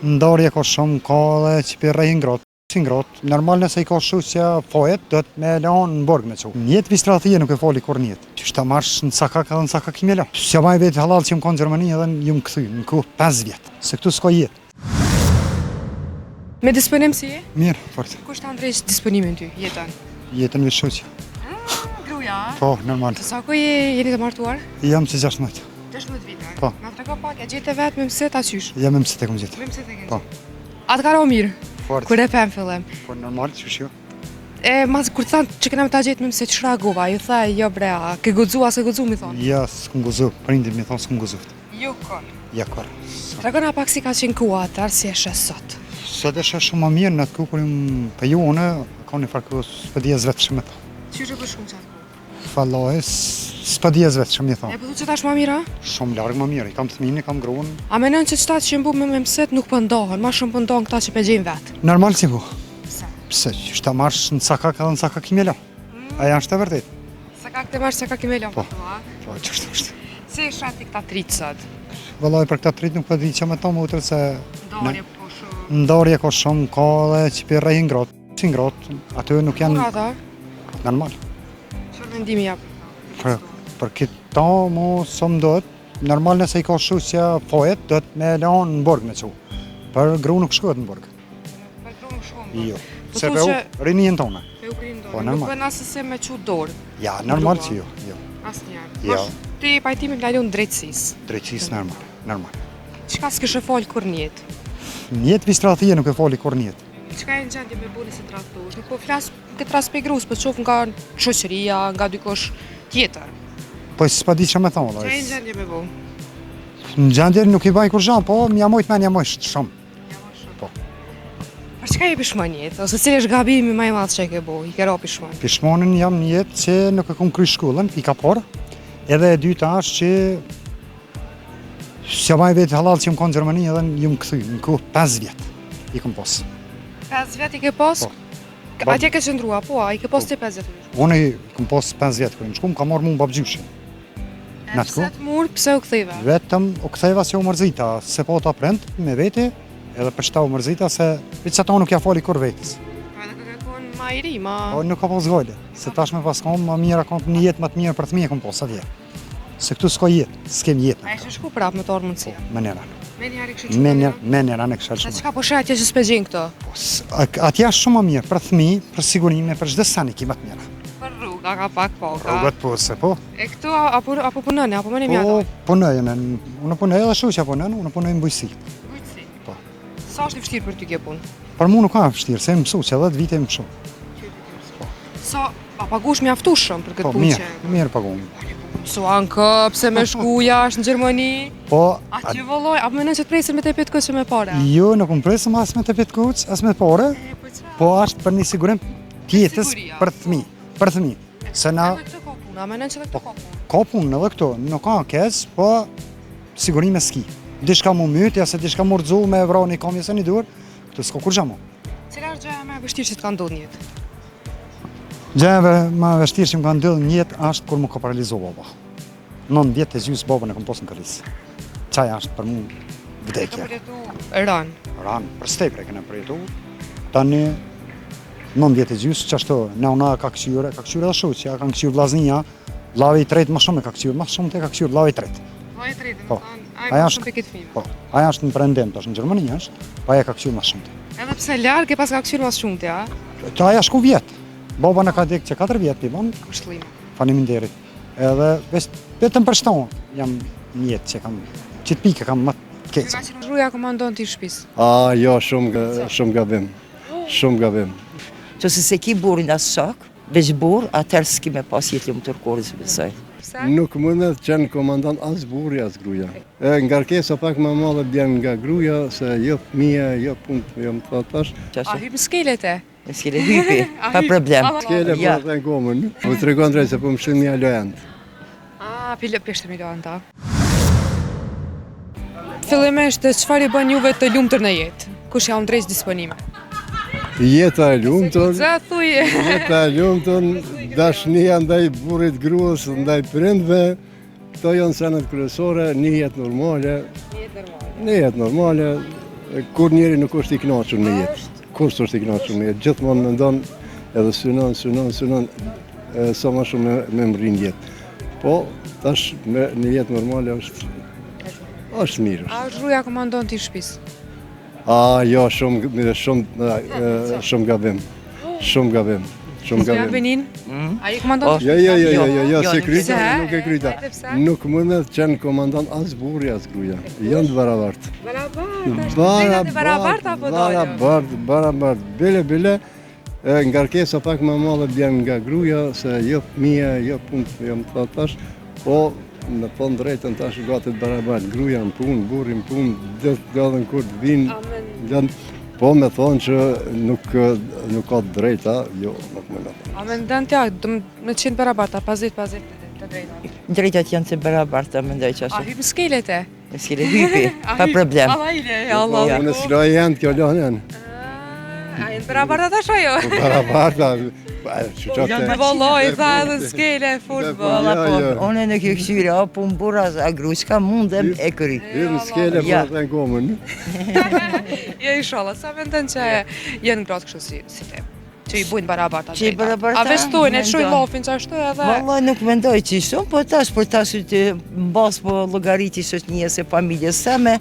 Ndarje ka shumë, ka edhe që p'i rrehin gratë, si gratë. Normal nëse i ka shoqja fajet, do të me lanë në burg me çu. N'jetë veç tradhtie nuk e fali kurrë n'jetë. Qysh ta marrsh në sakak edhe në sakak ki me la. S'ja baj vetit hallall që jam konë në Gjermani edhe jam kthy në kohë 5 vjet. Se këtu s'ka jetë. Me disponim si je? Mirë, fort. Kush ta ndreq disponimin ty, jetën? Jetën veç shoqja. Ah, gruja? Po, normal. Të sa kohë je, jeni të martuar? Jam që 16. 16 vite? Po. Na trego pak, e gjete vetë me mësit, a qysh? Ja, me mësit e kom gjetë. Me mësit e ke Po. A të ka ra mirë? Fort. Kur e pe n'fillim? Po, normal, qysh jo. E, mas, kur të thanë që kena me ta gjetë me mësit, që reagove? Ju tha, jo bre, a ke guxu, a s'ke guxu, mi thonë? Ja, s'kom guxu, prindit mi thonë s'kom guxu. Jo, kurrë. Ja, kurrë. Tregona pak si ka qenë koha atëherë, si e sheh sot. Sot e sheh shumë më mirë në atë kohë kur jam feju unë, ka një farë kohë s'po di as vetë ç'me thonë. Qysh e përshkruan qatë kohë? Vallahi, s'po di as vetë ç'me thonë. E po thu që tash ma mirë, a? Shumë larg më mirë, i kam fëmijën, i kam gruan. A menon që qëta që janë bo me mëmësyt nuk po ndahen, ma shumë po ndahen këta që pe gjejnë vetë? Normal si po. Pse? Pse, që ta marrsh në sakak edhe në sakak ki me la. Mm. Aja është e vërtet. Sakak të marrsh, sakak ki me la. Po, po, që është është. Si e sheh ti këta t'ritë sot? Vallahi për këta t'ritë nuk po di që me thonë motër se... Ndarje po shumë. Ndarje ka shumë, ka edhe që p'i rrehin gratë. Si gratë, aty nuk janë... Burrat, a? Normal. Çfarë mendimi jap? Për, për këta mu së më dohet, normal nëse i ka shoqja fajet, do të me lanë në burg me çu. Për gru nuk shkohet në burg. Për gru nuk shkohet në burg? Jo. Po Se thu pe u rininë tonë. Pe u rininë tonë. Po, normal. Nuk bën asesi me çu dorë. Ja, normal që jo. jo. Asnjëherë. Jo. Ti pajtimin me lënë drejtësisë. Drejtësisë normal, normal. Çka s'kishe falë kurrë n'jetë? N'jetë veç tradhtie nuk e fali kurrë n'jetë. Çka je në gjendje me bo nëse tradhtohesh? Nuk po flas këtë rast prej grus, po qoftë nga shoqëria, nga dikush tjetër. Po s'po di çka me thonë. Çka je në gjendje me bo? Në gjendje nuk i baj kurgja, po m'ja mojt men, ja mojt shumë. Po. Për çka je pishman n'jetë? Ose cili është gabimi më i madh që e ke bo? I ke ra pishman? Pishmonin jam në jetë që nuk e kom kry shkollën, pika parë. Edhe e dyta është që S'ja baj vetit hallall që jam konë në Gjermani edhe jam kthy, në kohë 5 vjet i kom pas. 5 vjet i ke pas? Po. Atje ke qëndrua, po, a i ke pas po. ti 5 vjet? Unë i kom pas 5 vjet, kur jam shku, më ka marrë mu babgjyshi. E pse të mur, pse u ktheve? Vetëm u ktheva se u mërzita, se po ta print me vete, edhe për qëta u mërzita se veç ato nuk ja fali kurrë vetes. Po edhe ke konë ma i ri, ma... Po nuk ka pas gajle, se tash me pas konë, ma mirë ka një jetë ma të mirë për fëmijë kom pas atje. Se këtu s'ka jetë, s'kem jetë. A ishe shku prapë me t'ardhë mundësia? Po, menjëherë. Menjëherë kishe shku? Menjëherë, menjëherë e kisha lshu. Se çka po sheh atje që s'pe gjen këtu? Po, atje është shumë më mirë, për fëmijë, për sigurime, për çdo sen i ki më të mira. Për rruga ka pak po, ka. Rrugët po, se po. E këtu, apo, apo punoni, apo më një mjatë? Po, punoj, unë, unë punoj edhe shoqja punon, unë punoj në bujqësi. Bujqësi? Po. Sa është e vështirë për ty kjo punë? Për mu nuk ka vështirë, se mësu, që 10 vite më shumë. Po. Sa, a paguhesh mjaftueshëm për këtë po, punë që... Po, mirë, mirë paguhem. Mësu ankë, pse me shku jashtë në Gjermani? Po... A që vëlloj, a menon që të presin me tepe t'kuqe me pare? Jo, nuk më presin as me tepe t'kuqe, as me pare. E, po, po është për një sigurim t'jetës për thmi, për thmi. Se na... Edhe këtu ka punë, a menon që edhe këtu po, ka punë? Ka punë edhe këtu, nuk ka keq, po sigurime s'ki. Diçka mu myt, ja se diçka mu rrëzu me vra një kamb ose një durë, këtu s'ka kurgja mo. Cila është gjëja më e vështirë që të ka ndodhur në jetë? Gjëja më e vështirë që më ka ndodhur në jetë është kur më ka paralizu baba. 9 vjet e gjysë babën e kom pas në kolicë. Qajo është për mu vdekje. Ke përjetu ran. Ran, për së tepri e kena përjetu. Tani 9 vjet e gjysë, qashtu, nana ka këqyrë, ka këqyrë edhe shoqja, kanë këqyrë vllaznija, Vllavi i tretë më shumë e ka këqyrë, më shumë të ka këqyrë vllavi i tretë. Vllavi i tretë, po. Ai më shumë të këtë fëmijë. Po, ai është në perëndim, tash në Gjermani është, po ai e ka këqyrë më shumë. Edhe pse larg e paska këqyrë më shumë ti, a? Të ai shku vjet. Baba na ka dek që 4 vjet pi bon. Ngushëllime. Faleminderit. Edhe vetëm për shton jam në jetë që kam qit pikë kam më të keq. Ka qenë gruaja komandant i shtëpisë. A, jo, shumë shumë gabim. Shumë gabim. Që se s'e ki burrin as shok, Veç burrë, atëherë s'ki me pas jetë lumtur kurrë s'besoj. Pse? Nuk mundet qenë komandant as burri as gruaja. E ngarkesa pak më e madhe bjen nga gruaja se jo fëmija, jo punë, jo më thotë tash. A hyp në skele te? Në skele hypi, pa problem. Skele po të ngomën. Po tregon drejt se po më shin një aloent. Ah, pile peshtë mi lënë Fillimisht, çfarë ju bën juve të lumtur në jetë? Kush jau ndreq disponimet? Jeta e lumtur. Sa thuj? Jeta e lumtur, dashnia ndaj burrit gruas, ndaj prindve. Këto janë senet kryesore, një jetë normale. Një jetë normale. Një jetë normale. Kur njeri nuk është i kënaqur në jetë. Kur s'është i kënaqur në jetë, gjithmonë mendon edhe synon, synon, synon e, sa më shumë me, me mrri në jetë. Po, tash me një jetë normale është është mirë. A është gruaja komandanti i shtëpisë? A, jo, shumë, shumë, e, shumë gabim. Shumë gabim. Shumë Ja gabim. Benin? Mm. A je komandant? Jo, jo, jo, jo, jo, jo, Jo, se nuk kryta, e- nuk e kryta. Hajde, pse? Nuk mundet qenë komandant as burri, as gruaja. Janë të barabartë. Barabart, është drejtat e barabarta apo dalë? Barabart, barabart. Bile, bile, e, ngarkesa pak më madhe bjen nga gruaja, se jo fëmija, jo punë, jo më thotë tash, po me thonë drejtën tash gati të barabart. Gruaja në punë, burri në punë, do të lodhen kur të vinë, A men- janë, po me thonë që nuk, nuk ka të drejta, jo, nuk më thonë. A mendon ti, a do me qenë barabarta, 50 50 të drejta? Drejtat janë të barabarta, mendoj që A ashtu. hyp në skelet e? Në skele hypi, A pa hyp? problem. Allah ile, Allah. Ja. Unë s'loj janë, kjo lojë janë. A janë barabarta tash ajo? Po barabarta, pa, që Po, qatë. Vallai, tha edhe skele, futboll. Valla Jo, po, jo. unë nuk e kqyri, a po burra, a gru, s'ka mundem e kry. Hyrë në skele, po Ja. të gomën. Jo, inshallah, sa mendon që janë gratë kështu si si te? Që i bujnë barabarta. Që i drejtat. barabarta, A veç thojnë, e shojnë mendon. llafin që ashtu edhe. Valla nuk mendoj që shumë, po tash për tash të mbas po llogariti shoqënisë e familjes seme,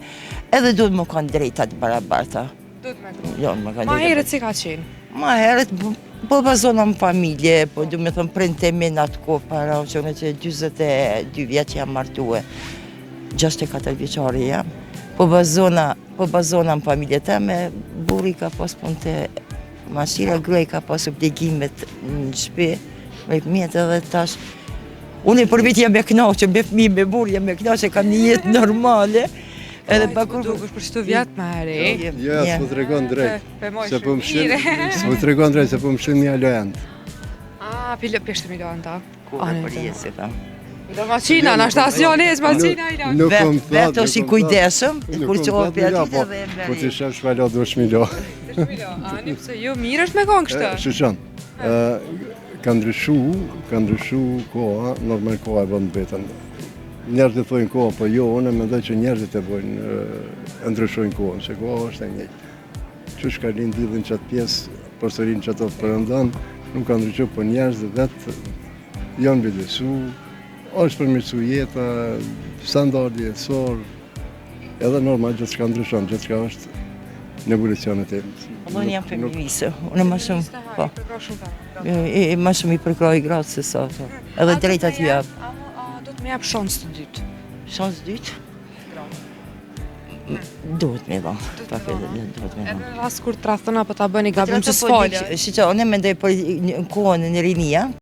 edhe duhet më kanë drejtat barabarta. Duhet me kanë. Jo, më kanë Ma drejtat. herët si ka qenë? Ma herët, po- po bazona në familje, po du me thënë prindët e mi në atë kohë para, që unë që 42 vjeç jam martue, 64 vjeçare jam, po bazona, po bazona në familje teme, burri ka pas punë të mashira, gruaja ka pas obligimet në shtëpi, me fëmijët edhe tash. Unë për vit jam e kënaqur, me fëmijë, me burr jam e kënaqur, kam një jetë normale. Edhe Ai, pa s'po kur dukesh për çdo vjet më herë. Jo, Jo, s'po tregon drejt. Pe moj Se po më shin, mirë. s'po tregon drejt, se po më shin një alojant. Ah, pilo peshtë Milan ta. Kur për jetë, si tham. Do maqina, na shta asnjë hiç maqina i lan. Nuk Vet, kom thot, vet është i kujdesëm, kur që po opi aty po, dhe e Po ti merr. shef shpalo duhesh mi lo. Ani pse jo mirë është me kon kështu. Shqyqon, ka ndryshu, ka ndryshu koha, normal koha e bën vetën. Njerëzit thonë koha, po jo, unë mendoj që njerëzit e bëjnë, e, e ndryshojnë kohën, se koha është e njëjtë. Qysh ka lind lidhin qatë pjesë, përsërin qato përëndan, nuk ka ndryshu, po njerëzit vetë janë bidesu, është përmirësu jeta, standardi jetësor, edhe normal gjithçka ndryshon, gjithçka është në evolucionet e. Unë jam Nuk- feministe, unë më shumë, po, Po. e- e- më shumë i përkroj gratë se sa ato. Edhe drejtat ju jap. A do të më jap shans të dytë? Shans dytë? Duhet me dhonë. Duhet Pak me edhe dhonë, duhet me Edhe dhonë. në rast kur tradhton apo ta bëni gabim që Po, s'falë. Shqyqo, unë mendoj për në kohën në rinia,